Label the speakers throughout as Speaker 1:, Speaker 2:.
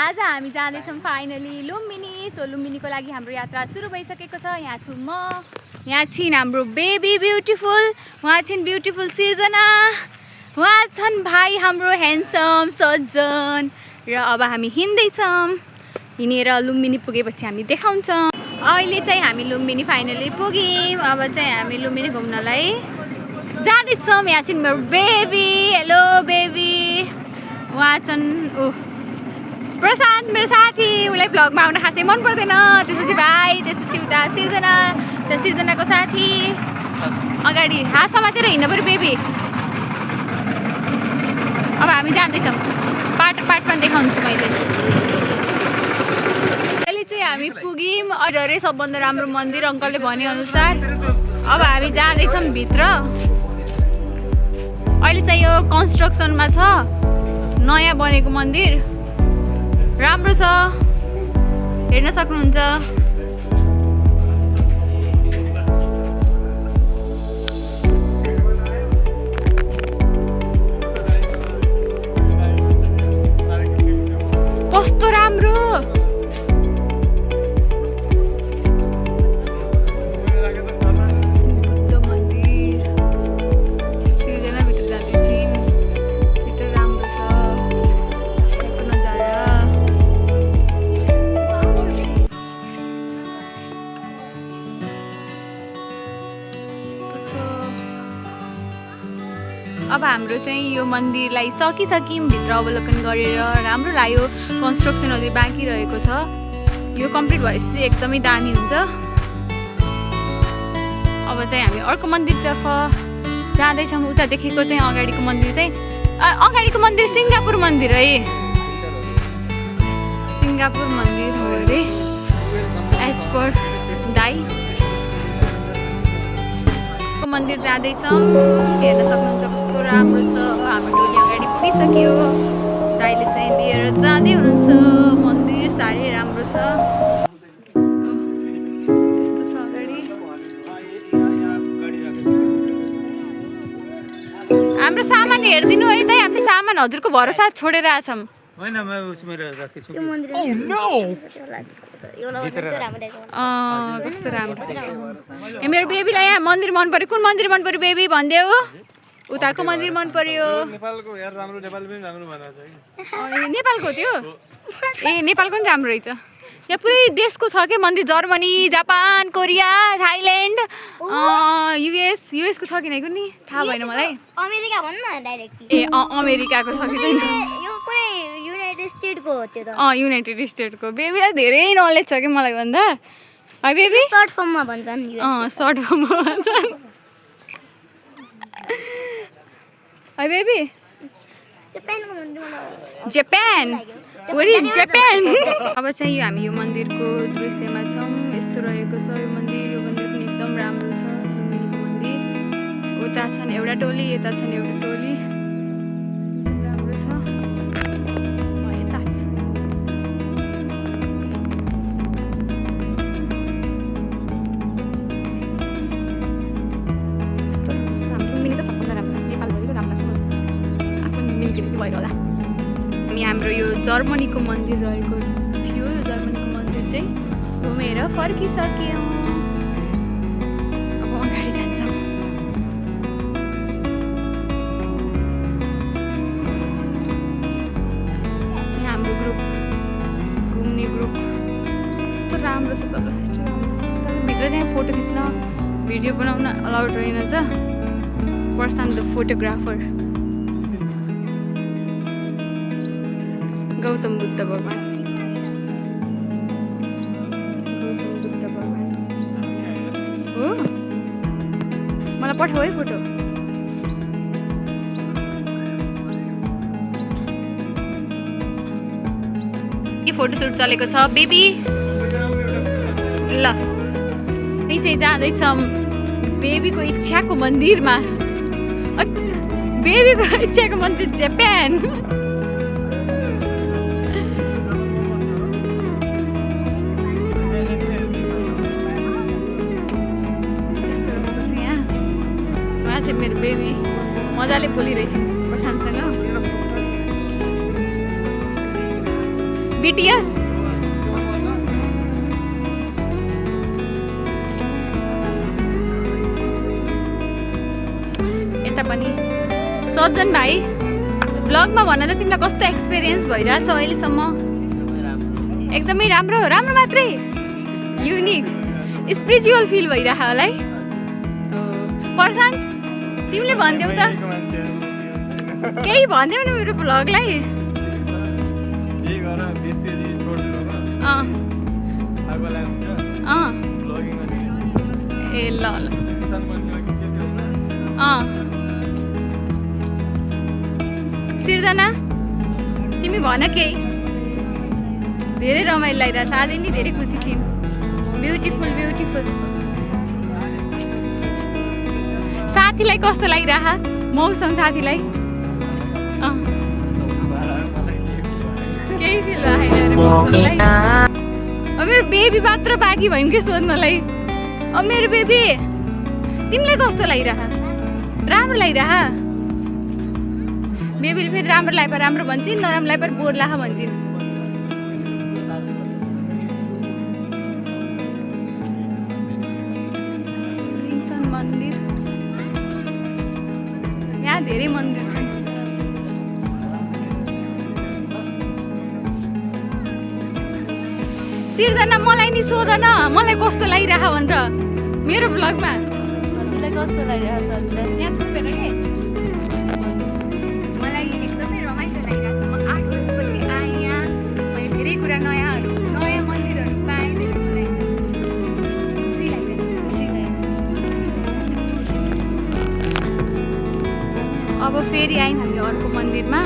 Speaker 1: आज हामी जाँदैछौँ फाइनली लुम्बिनी। सो लुम्बिनीको लागि हाम्रो यात्रा सुरु भइसकेको छ। यहाँ छु म, यहाँ छिन् हाम्रो बेबी ब्युटिफुल, उहाँ छिन् ब्युटिफुल सिर्जना, उहाँ छन् भाइ हाम्रो ह्यान्डसम सज्जन, र अब हामी हिँड्दैछौँ। हिँडेर लुम्बिनी पुगेपछि हामी देखाउँछौँ। अहिले चाहिँ हामी लुम्बिनी फाइनली पुग्यौँ। अब चाहिँ हामी लुम्बिनी घुम्नलाई जाँदैछौँ। यहाँ छिन् मेरो बेबी। Hello baby. उहाँ छन् प्रशान्त मेरो साथी, उसलाई भ्लगमा आउन खासै मन पर्दैन। त्यसपछि भाइ, त्यसपछि उता सिर्जना, त्यो सिर्जनाको साथी। अगाडि हात समातेर हिँड्नु पऱ्यो बेबी। अब हामी जाँदैछौँ, पार्टमा देखाउँछु मैले। अहिले चाहिँ हामी पुग्यौँ अरे सबभन्दा राम्रो मन्दिर अङ्कलले भनेअनुसार। अब हामी जाँदैछौँ भित्र। अहिले चाहिँ यो कन्स्ट्रक्सनमा छ, नयाँ बनेको मन्दिर राम्रो छ, हेर्न सक्नुहुन्छ। कस्तो राम्रो। अब हाम्रो चाहिँ यो मन्दिरलाई सकिसक्यौँ, भित्र अवलोकन गरेर राम्रो लाग्यो। कन्स्ट्रक्सन अझै बाँकी रहेको छ, यो कम्प्लिट भएपछि एकदमै दामी हुन्छ। अब चाहिँ हामी अर्को मन्दिरतर्फ जाँदैछौँ। उता देखेको चाहिँ अगाडिको मन्दिर चाहिँ सिङ्गापुर मन्दिर है, सिङ्गापुर मन्दिर हो अरे एज पर दाई। मन्दिर जाँदैछौँ, हेर्न सक्नुहुन्छ कस्तो राम्रो छ। हाम्रो टोली अगाडि पुगिसक्यो, दाइले चाहिँ लिएर जाँदै हुनुहुन्छ। मन्दिर साह्रै राम्रो छ, त्यस्तो छ अगाडि। हाम्रो सामान हेरिदिनु है दाइ, हामीले सामान हजुरको भरोसा छोडेर आछौँ।
Speaker 2: होइन म उसमा राखेको छु।
Speaker 1: कस्तो राम्रो। मेरो बेबीलाई यहाँ मन्दिर मन पर्यो। कुन मन्दिर मन पर्यो बेबी भनिदेऊ। उताको मन्दिर मन पर्यो।
Speaker 2: नेपालको यार राम्रो, नेपाल पनि राम्रो बनाएको छ कि।
Speaker 1: नेपालको त्यो ए नेपालको पनि राम्रो रहेछ। यहाँ पुरै देशको छ के मन्दिर, जर्मनी, जापान, कोरिया, थाइल्यान्ड, युएसको छ कि नै कुनै थाहा भएन मलाई।
Speaker 3: अमेरिका भन्न डाइरेक्ट।
Speaker 1: ए अमेरिकाको छ कि छैन।
Speaker 3: यो पुरै युनाइटेड स्टेटको हो त्यो त।
Speaker 1: युनाइटेड स्टेटको। बेबीलाई धेरै नलेज छ कि मलाई भन्दा है बेबी।
Speaker 3: सर्ट फर्ममा भन्छन्।
Speaker 1: सर्ट फर्ममा भन्छन् है बेबी।
Speaker 3: जापानको मन्दिर
Speaker 1: जापान अब चाहिँ हामी यो मन्दिरको दृश्यमा छौँ। यस्तो रहेको छ यो मन्दिर। यो मन्दिर पनि एकदम राम्रो छ, लुम्बिनीको मन्दिर। उता छन् एउटा टोली, यता छन् एउटा टोली, राम्रो छ। म यता छु। यस्तो राम्रो। लुम्बिनी त सबभन्दा राम्रो, नेपाल भरिको राम्रो छ। आफ्नो लुम्बिनीतिर भएर होला। हाम्रो यो जर्मनीको मन्दिर रहेको थियो। यो जर्मनीको मन्दिर चाहिँ घुमेर फर्किसक्यौँ। अब अगाडि जान्छौँ। यहाँ हाम्रो ग्रुप, घुम्ने ग्रुप कस्तो राम्रो छ। तर भित्र चाहिँ फोटो खिच्न, भिडियो बनाउन अलाउड रहेनछ। प्रशान्त द फोटोग्राफर। गौतम बुद्ध भगवान हो। मलाई पठाऊ है फोटो। के फोटोसुट चलेको छ बेबी। ल यही चाहिँ जाँदैछौँ बेबीको इच्छाको मन्दिरमा। बेबीको इच्छाको मन्दिर जापान। मेरो बेबी मजाले बोलिरहेछ प्रशान्तसँग। BTS यता पनि सज्जन भाइ ब्लगमा भन त तिमीलाई कस्तो एक्सपिरियन्स भइरहेछ अहिलेसम्म एकदमै राम्रो राम्रो मात्रै युनिक स्पिरिचुअल फिल भइरह होला है प्रशान्त तिमीले भनिदेऊ त केही भनिदेऊ न मेरो ब्लगलाई ए ल ल सिर्जना तिमी भन केही धेरै रमाइलो लागिरहेछ आज नि धेरै खुसी थियौँ ब्युटिफुल ब्युटिफुल साथीलाई कस्तो लागिरह मौसम साथीलाई केही फिल भएन अरे मौसमलाई मेरो बेबी मात्र बाँकी भयो कि सोध्नलाई मेरो बेबी तिमीलाई कस्तो लागिरह राम्रो लागिरह बेबीले फेरि राम्रो लाइपर राम्रो भन्छन् नराम्रो लाइपर बोर लाख भन्छन् लिङ्सन मन्दिर यहाँ धेरै मन्दिर छन् सिर्जना मलाई नि सोध न मलाई कस्तो लागिरह भनेर मेरो ब्लगमा
Speaker 3: हजुरलाई कस्तो लागिरहेको छ हजुरलाई
Speaker 1: यहाँ छोपेर के मलाई एकदमै रमाइलो लागिरहेको छ म 8 बजेपछि आएँ यहाँ मैले धेरै कुरा नयाँ मन्दिरहरू पाएँ त्यसले मलाई खुसी लागिरहेको अब फेरि आयौँ हामी अर्को मन्दिरमा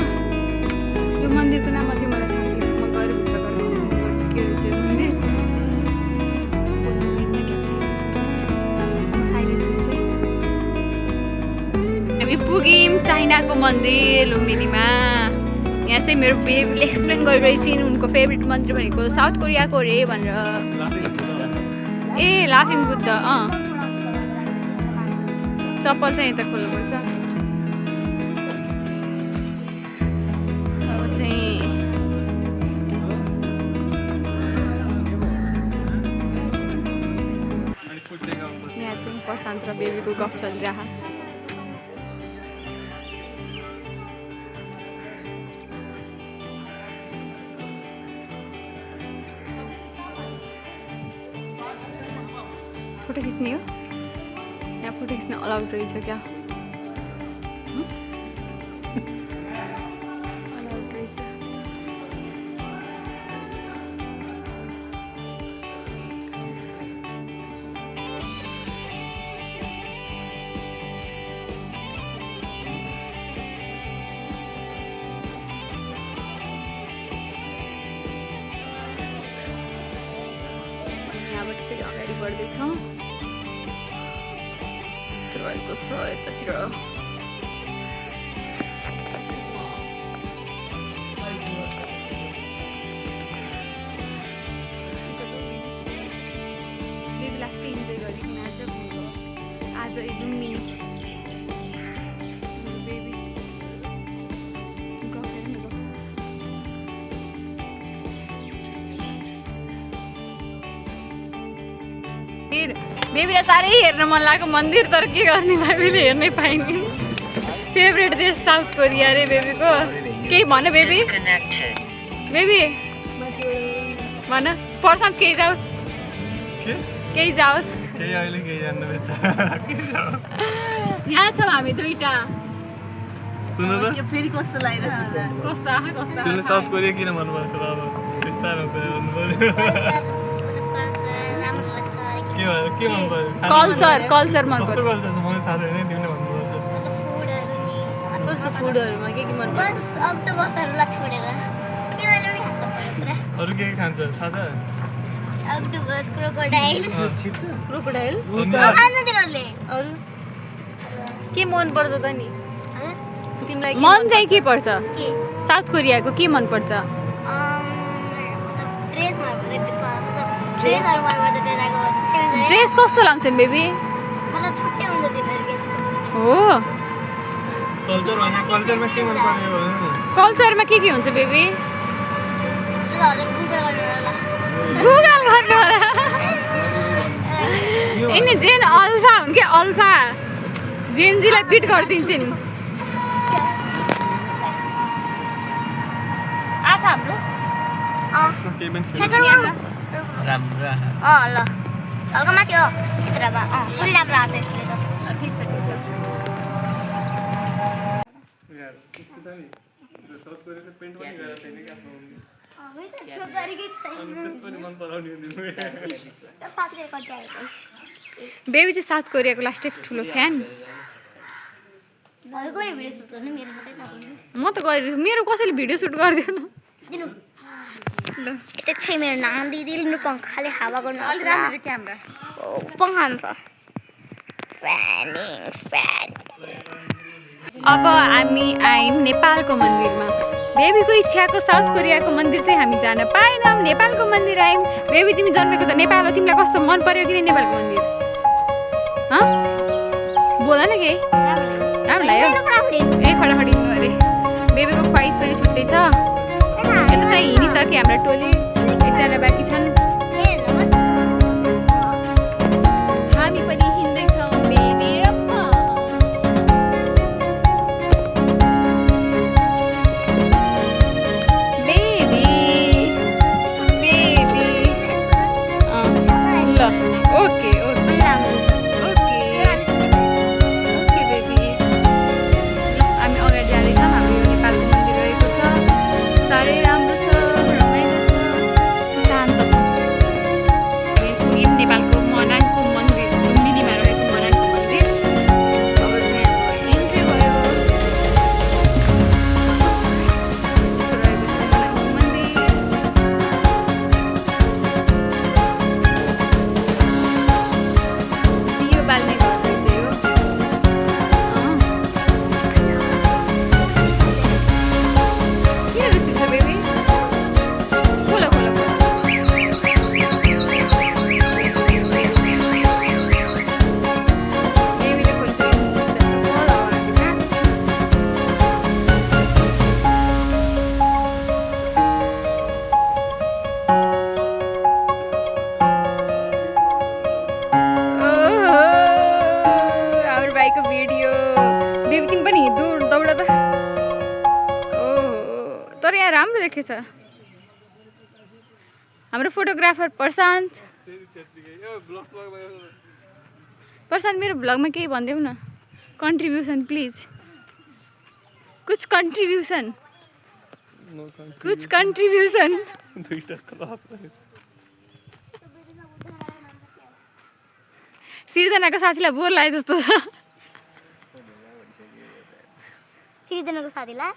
Speaker 1: यो मन्दिरको नाम अझै मलाई थाहा छैन म गएर भित्र गएर बुझ्नुपर्छ के रहेछ यो मन्दिर म साइलेन्स हुन्छ है हामी पुग्यौँ चाइनाको मन्दिर लुम्बिनीमा यहाँ चाहिँ मेरो बेबीले एक्सप्लेन गरिरहेछन् उनको फेभरेट मन्दिर भनेको साउथ कोरियाको रे भनेर ए लाफिङ बुद्ध चप्पल चाहिँ यता खोल्नुपर्छ अब चाहिँ यहाँ चाहिँ प्रशान्त र बेबीको गफ चलिरह फोटो खिच्ने हो यहाँ फोटो खिच्न अलाउड रहेछ क्या अलाउड रहेछ यहाँबाट फेरि अगाडि बढ्दैछौँ रहेको छ यतातिर बेबी लास्ट इन्जोय गरिकन आज लुम्बिनी बेबी बेबीलाई साह्रै हेर्न मन लाग्यो मन्दिर तर के गर्ने बेबीले हेर्नै पाइने फेभरेट देश साउथ कोरिया रे बेबीको केही भन बेबी बेबी भन प्रशान्त केही जाओस् केही जाओस् यहाँ छौँ हामी दुईटा
Speaker 2: सुन त
Speaker 1: फेरि कस्तो लागिरहेको कस्तो आँखा कस्तो
Speaker 2: तिमीले साउथ कोरिया किन भन्नुपर्छ र अब बिस्तारै के मन पर्यो
Speaker 1: कल्चर मन
Speaker 2: कस्तो
Speaker 1: पर्छ
Speaker 2: कल्चर छ मलाई थाहा छैन तिमीले भन्नुपर्छ
Speaker 1: कस्तो फुडहरूमा के मन पर्छ
Speaker 3: अक्टोबसहरूलाई छोडेर तिमीले पनि खान्छ पुरा
Speaker 2: अरू के खान्छ थाहा छ
Speaker 3: अक्टोबस क्रोकोडाइल
Speaker 1: क्रोकोडाइल
Speaker 3: खान्छ तिनीहरूले
Speaker 1: अरू के मन पर्छ त नि तिमीलाई मन चाहिँ के पर्छ
Speaker 3: के
Speaker 1: साउथ कोरियाको के मन पर्छ ड्रेस कस्तो लाग्छन् बेबी हो
Speaker 2: कल्चरमा के मन पर्यो
Speaker 1: कल्चरमा के हुन्छ बेबी गुगल गर्नु होला यिनी जेन अल्फा हुन् कि अल्फा जेनजीलाई बिट गरिदिन्छ नि आज हाम्रो
Speaker 2: राम्रो
Speaker 3: ल हल्का माथि हो भित्रमा पुरै राम्रो आएको छ यसले त
Speaker 1: ठिक छ
Speaker 2: सर्च गरेर पेन्ट पनि गरेर छैन क्या मन पराउने
Speaker 1: बेबी चाहिँ साउथ कोरियाको लास्टै ठुलो फ्यान म त गरिदिन्छु मेरो कसैले भिडियो सुट गरिदिनु ल
Speaker 3: यता छै मेरो नाम दिदिले पङ्खाले हावा गर्नु
Speaker 1: अलि राम्रो क्यामेरा
Speaker 3: पङ्खा हुन्छ फ्यान
Speaker 1: अब हामी आयौँ नेपालको मन्दिरमा बेबीको इच्छाको साउथ कोरियाको मन्दिर चाहिँ हामी जान पाएनौँ नेपालको मन्दिर आयौँ बेबी तिमी जन्मेको त नेपाल हो तिमीलाई कस्तो मन पर्यो कि नेपालको मन्दिर बोल न केही राम्रो लाग्यो ए फटाफट हिँड्नु अरे बेबीको ख्वाइस पनि छुट्टै छ यता चाहिँ हिँडिसक्यो हाम्रो टोली एकजना बाँकी छन् हामी पनि हिँड्दैछौँ बेबी र म okay okay okay okay baby हामी अगाडि जाँदैछौँ हाम्रो यो नेपालको मन्दिर रहेको छ साह्रै राम्रो छ रमाइलो छ शान्त छ हामी पुग्यौँ नेपालको मनाङको मन्दिर लुम्बिनीमा रहेको मनाङको मन्दिर अब चाहिँ हाम्रो इन्ट्री भयो रहेको छ मनाङको मन्दिर बाल्ने गर्दैछ यो किन रिसिन्छ बेबी खोला खोला खोला बेबीले भाइको भिडियो बेबी तिमी पनि दौड त ओहो तर यहाँ राम्रो देखेछ हाम्रो फोटोग्राफर प्रशान्त मेरो ब्लगमा केही भनिदेऊ न कन्ट्रिब्युसन प्लिज कुछ कन्ट्रिब्युसन सिर्जनाको साथीलाई बोर लाग्यो जस्तो छ
Speaker 3: सिर्जनाको साथीलाई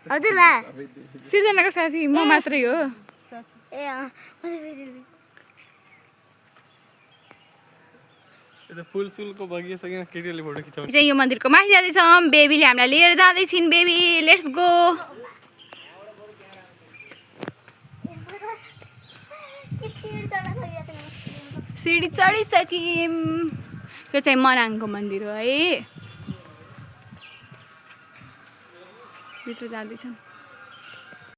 Speaker 3: हजुरलाई
Speaker 1: सिर्जनाको साथी म मात्रै हो
Speaker 3: ए
Speaker 2: फुलसुलको बगिसकेन केटीहरूले फोटो खिचाउने
Speaker 1: चाहिँ यो मन्दिरको माथि जाँदैछौँ बेबीले हामीलाई लिएर जाँदैछिन् बेबी लेट्स गो सिडी चढिसक्यौँ यो चाहिँ मनाङको मन्दिर हो है भित्र जाँदैछौँ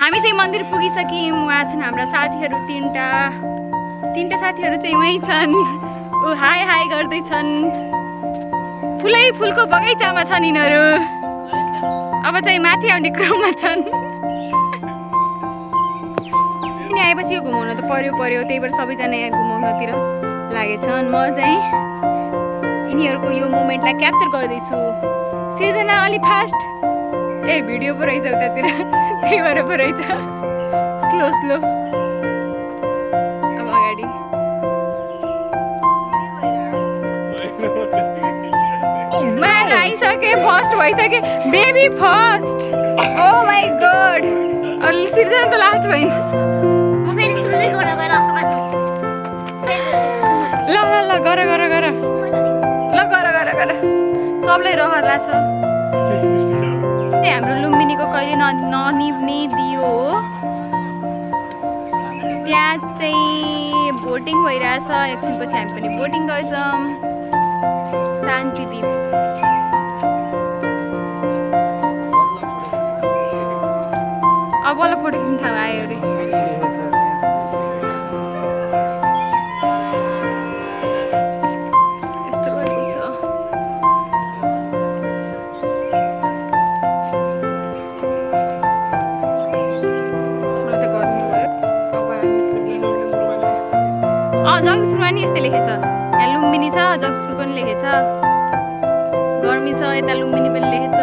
Speaker 1: हामी चाहिँ मन्दिर पुगिसक्यौँ उहाँ छन् हाम्रा साथीहरू तिनवटा साथीहरू चाहिँ वहीँ छन् ऊ हाई हाई गर्दैछन् फुलै फुलको बगैँचामा छन् यिनीहरू अब चाहिँ माथि आउने क्रममा छन् यिनी आएपछि यो घुमाउन त पर्यो त्यही भएर सबैजना यहाँ घुमाउनतिर लागेछन् म चाहिँ यिनीहरूको यो मोमेन्टलाई क्याप्चर गर्दैछु सिर्जना अलि फास्ट ए भिडियो पो रहेछ उतातिर त्यही भएर पो रहेछ स्लो अब अगाडि म्यान आइसके फर्स्ट भइसके baby first oh my God Srijana त लास्ट भइन ल गर सबलाई रहर लाग्छ हाम्रो लुम्बिनीको कहिले ननिभ्ने दियो हो त्यहाँ चाहिँ भोटिङ भइरहेछ एकछिनपछि हामी पनि भोटिङ गर्छौँ शान्तिदीप अब बल्ल फोटो खिच्नु ठाउँ आयो अरे यस्तो भएको छ मलाई त गर्मी भयो अब हामी पुग्यौँ लुम्बिनीमा जगदीशपुरमा नि यस्तै लेखेछ यहाँ लुम्बिनी छ जगदीशपुर पनि लेखेछ गर्मी छ यता लुम्बिनी पनि लेखेछ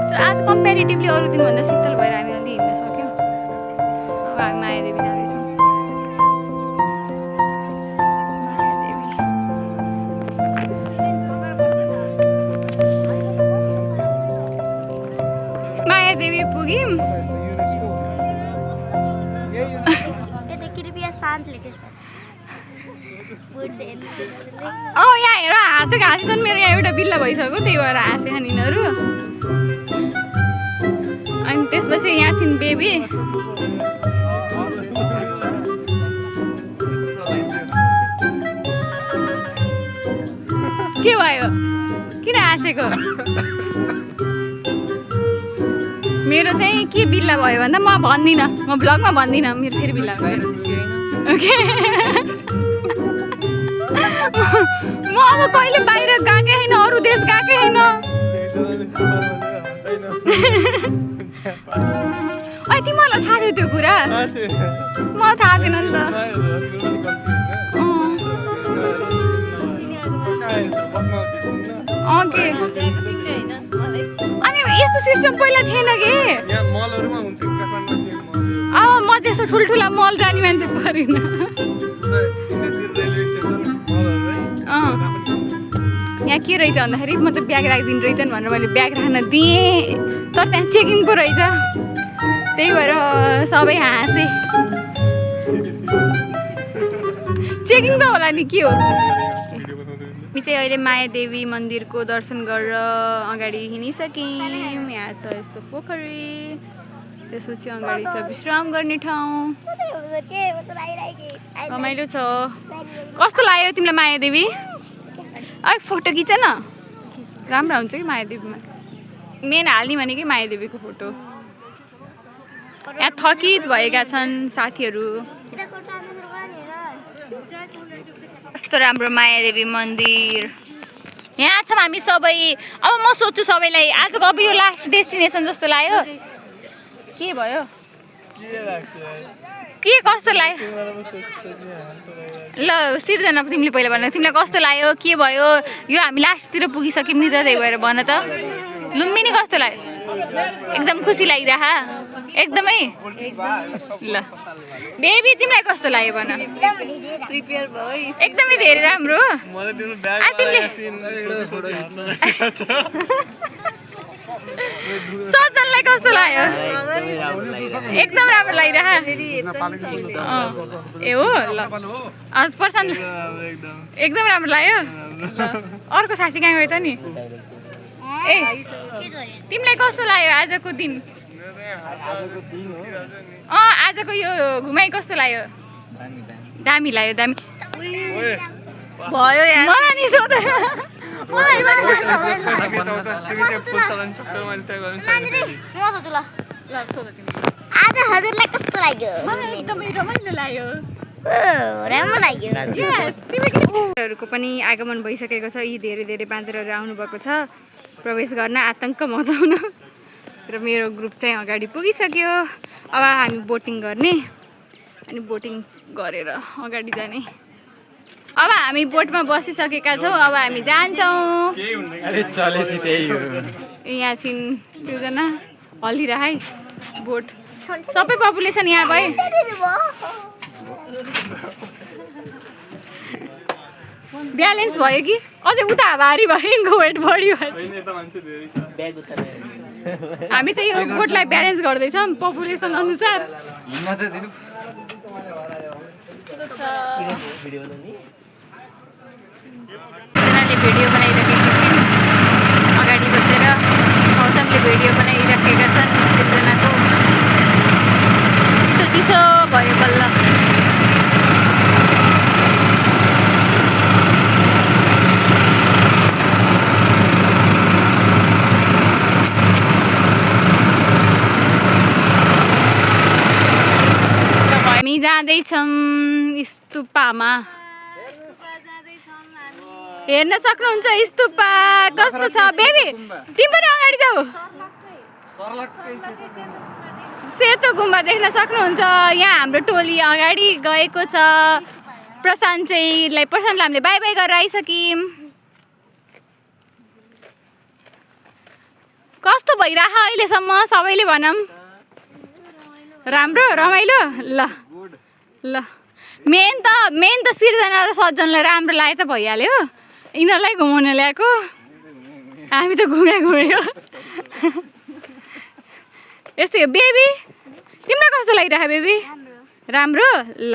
Speaker 1: तर आज कम्पेरिटिभली अरू दिनभन्दा शीतल भएर हामी अलि हिँड्न सक्यौँ अब हामी मायादेवी जाँदैछौँ मायादेवी पुग्यौँ
Speaker 3: कृपया शान्त लेखेछ
Speaker 1: यहाँ हेर हाँसेको हाँसेछन् मेरो यहाँ एउटा बिल्ला भइसक्यो त्यही भएर हाँसेछन् यिनीहरू अनि त्यसपछि यहाँ छिन् बेबी के भयो किन हाँसेको मेरो चाहिँ के बिल्ला भयो भन्दा म भन्दिनँ म भ्लगमा भन्दिनँ मेरो फेरि बिल्ला भयो ओके म अब कहिले बाहिर गएकै होइन अरू देश गएकै होइन अहिले तिमीहरूलाई थाहा थियो त्यो कुरा मलाई थाहा थिएन नि त ओके अनि यस्तो सिस्टम पहिला थिएन कि अब म त्यस्तो ठुल्ठुला मल जाने मान्छे परेन यहाँ के रहेछ भन्दाखेरि म त ब्याग राखिदिनु रहेछन् भनेर मैले ब्याग राख्न दिएँ तर त्यहाँ चेकिङ पो रहेछ त्यही भएर सबै हाँसे चेकिङ त होला नि के हो हामी चाहिँ अहिले मायादेवी मन्दिरको दर्शन गरेर अगाडि हिँडिसक्यौँ यहाँ छ यस्तो पोखरी त्यसपछि अगाडि छ विश्राम गर्ने ठाउँ रमाइलो छ कस्तो लाग्यो तिमीलाई मायादेवी अब फोटो खिच न राम्रो हुन्छ कि मायादेवीमा मेन हाल्ने भनेकै मायादेवीको फोटो यहाँ थकित भएका छन् साथीहरू कस्तो राम्रो मायादेवी मन्दिर यहाँ छौँ हामी सबै अब म सोध्छु सबैलाई आजको अब यो लास्ट डेस्टिनेसन जस्तो लाग्यो के भयो के कस्तो लाग्यो ल सिर्जना तिमीले पहिला भन तिमीलाई कस्तो लाग्यो के भयो यो हामी लास्टतिर पुगिसक्यौँ नि त त्यही भएर भन त लुम्बिनी कस्तो लाग्यो एकदम खुसी लागिरह एकदमै ल बेबी तिमीलाई कस्तो लाग्यो भन प्रिपेयर भयो एकदमै धेरै राम्रो सजनलाई कस्तो लाग्यो एकदम राम्रो लागिरह ए हो ल आज प्रशान्त एकदम राम्रो लाग्यो अर्को साथी कहाँ गयो त नि ए तिमीलाई कस्तो लाग्यो आजको दिन आजको यो घुमाइ कस्तो लाग्यो दामी लाग्यो दामी भयो यार मलाई नि सोध
Speaker 3: आज हजुरलाई कस्तो लाग्यो
Speaker 1: एकदमै रमाइलो लाग्यो
Speaker 3: राम्रो लाग्यो
Speaker 1: हरूको पनि आगमन भइसकेको छ यी धेरै धेरै बाँदरहरू आउनुभएको छ प्रवेश गर्न आतङ्क मचाउन र मेरो ग्रुप चाहिँ अगाडि पुगिसक्यो अब हामी बोटिङ गर्ने अनि बोटिङ गरेर अगाडि जाने अब हामी बोटमा बसिसकेका छौँ अब हामी जान्छौँ यहाँ छिन् दुईजना हल्लिरह बोट सबै पपुलेसन यहाँ भए ब्यालेन्स भयो कि अझै उता भारी भयो वेट बढी भयो हामी चाहिँ यो बोटलाई ब्यालेन्स गर्दैछौँ पपुलेसन अनुसार भिडियो बनाइरहेका छन् अगाडि बसेर मौसमले भिडियो बनाइरहेका छन् एकजनाको चिसो चिसो भयो बल्ल जाँदैछौँ स्तुपामा। हेर्न सक्नुहुन्छ स्तुपा कस्तो छ। बेबी तिमी पनि अगाडि जाऊ। सेतो गुम्बा देख्न सक्नुहुन्छ। यहाँ हाम्रो टोली अगाडि गएको छ। प्रशान्त लामले बाई बाई गरेर आइसक्यौँ। कस्तो भइरह अहिलेसम्म सबैले भनौँ। राम्रो रमाइलो ल ल मेन त सिर्जना र सज्जनलाई राम्रो लाग्यो त भइहाल्यो। यिनीहरूलाई घुमाउन ल्याएको हामी त घुमेको यस्तै हो। बेबी तिमीलाई कस्तो लागिरहेको बेबी? राम्रो ल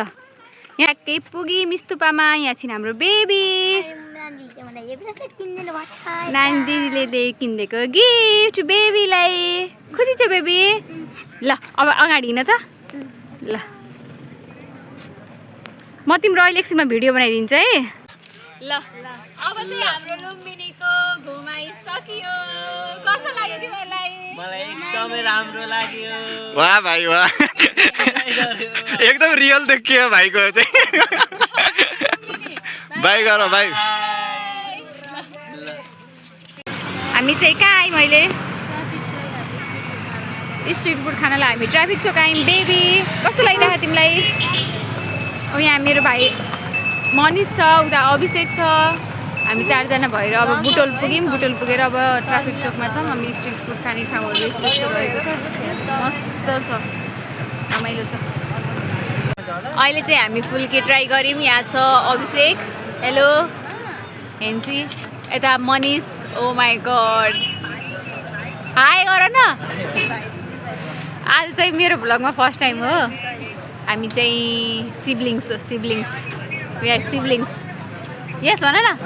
Speaker 1: यहाँ केही पुग्यौँ स्तुपामा। यहाँ छिन् हाम्रो बेबी। नानी दिदीले किनिदिएको गिफ्ट बेबीलाई। खुसी छ बेबी? ल अब अगाडि हिँड त ल। म तिम्रो अहिले एकछिनमा भिडियो बनाइदिन्छु है ल। अब चाहिँ हाम्रो लुम्बिनीको घुमाइसकियो। कस्तो लाग्यो तिमीलाई?
Speaker 2: मलाई एकदमै राम्रो लाग्यो।
Speaker 4: वाह भाइ वाह एकदम रियल देखियो भाइको चाहिँ। बाई गर भाइ।
Speaker 1: हामी चाहिँ कहाँ आयौँ अहिले? स्ट्रिट फुड खानालाई हामी ट्राफिक चोक आयौँ। बेबी कस्तो लागिरहेको तिमीलाई? अब यहाँ मेरो भाइ मनिष छ, उता अभिषेक छ। हामी 4 जना भएर अब बुटोल पुग्यौँ। बुटोल पुगेर अब ट्राफिक चोकमा छौँ। हामी स्ट्रिट फुड खाने ठाउँहरू यस्तो यस्तो रहेको छ। मस्त छ, रमाइलो छ। अहिले चाहिँ हामी फुल्के ट्राई गऱ्यौँ। यहाँ छ अभिषेक, हेलो हेन्सी, यता मनिष। ओ माई गड हाई गर न। आज चाहिँ मेरो भ्लगमा फर्स्ट टाइम हो। हामी चाहिँ सिब्लिङ्स हो, siblings. We are siblings. Yes भन न।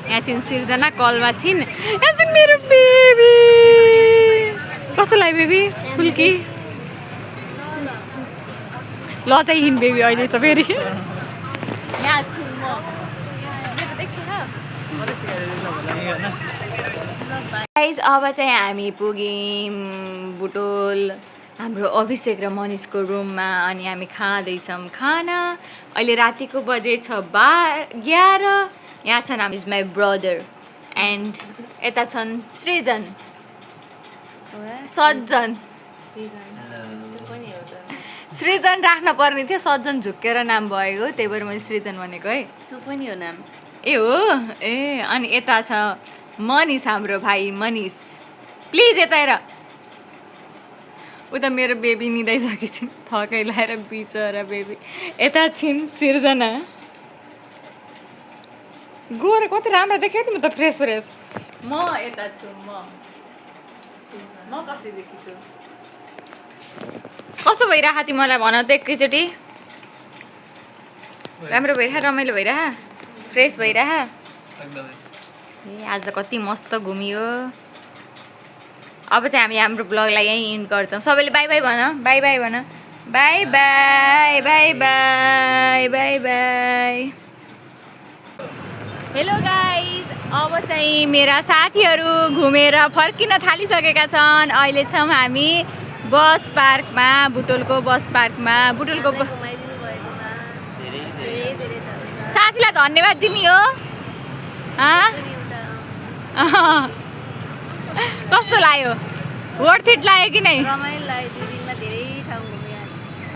Speaker 1: यहाँ छिन् सिर्जना, कलमा छिन्। यहाँ छिन् मेरो बेबी। कस्तो लाग्यो बेबी फुल्की? ल चाहिँ हिँड बेबी अहिले त फेरि। यहाँ छु म। गाइज अब चाहिँ हामी पुग्यौँ बुटोल हाम्रो अभिषेक र मनिषको रुममा। अनि हामी खाँदैछौँ खाना। अहिले रातिको बजे छ 11। यहाँ छन् हामी इज माई ब्रदर एन्ड यता छन् सृजन, सज्जन। सृजन राख्न पर्ने थियो, सज्जन झुक्केर नाम भएको, त्यही भएर मैले सृजन भनेको है। त्यो पनि हो नाम। ए हो ए। अनि यता छ मनिष, हाम्रो भाइ मनिष। प्लिज यता हेर। उता मेरो बेबी निदाइसकेको छिन्, थकै लाएर बिचरा बेबी। यता छिन् सिर्जना। गोर कति राम्रो देख्यो तिमी त, फ्रेस फ्रेस। म यता छु। म कसरी देखिछु? कस्तो भइरह तिमीलाई भन त एकैचोटि। राम्रो भइरह, रमाइलो भइरह, फ्रेस भइरह। ए आज कति मस्त घुमियो। अब चाहिँ हामी हाम्रो ब्लगलाई यहीँ इन्ड गर्छौँ। सबैले बाई बाई भन, बाई बाई भन। By by by by by by. Hello guys, अब चाहिँ मेरा साथीहरू घुमेर फर्किन थालिसकेका छन्। अहिले छौँ हामी बस पार्कमा, बुटोलको बस पार्कमा। बुटोलको साथीलाई धन्यवाद दिने हो। कस्तो लाग्यो? वर्थ इट लाग्यो कि नै?
Speaker 3: रमाइलो लाग्यो। 2 दिनमा धेरै ठाउँ घुम्यो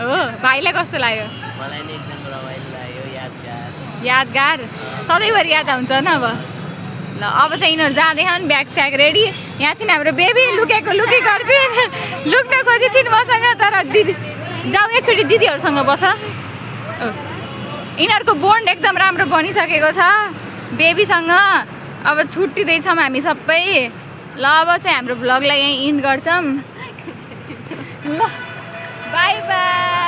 Speaker 1: हो। भाइलाई कस्तो लाग्यो?
Speaker 2: मलाई नि एकदम रमाइलो लाग्यो, यादगार।
Speaker 1: यादगार सधैँभरि याद आउँछ न अब। ल अब चाहिँ यिनीहरू जाँदैछन्, ब्याग स्याग रेडी। यहाँ चाहिँ हाम्रो बेबी लुकेको लुकी गर्छिन्, लुक्न खोजिथिन् मसँग। तर दिदी जाऊ एकचोटि दिदीहरूसँग बस। यिनीहरूको बोन्ड एकदम राम्रो बनिसकेको छ बेबीसँग। अब छुट्टिँदैछौँ हामी सबै। ल अब चाहिँ हाम्रो भ्लगलाई यहीँ इन्ड गर्छौँ। ल बाई बाई।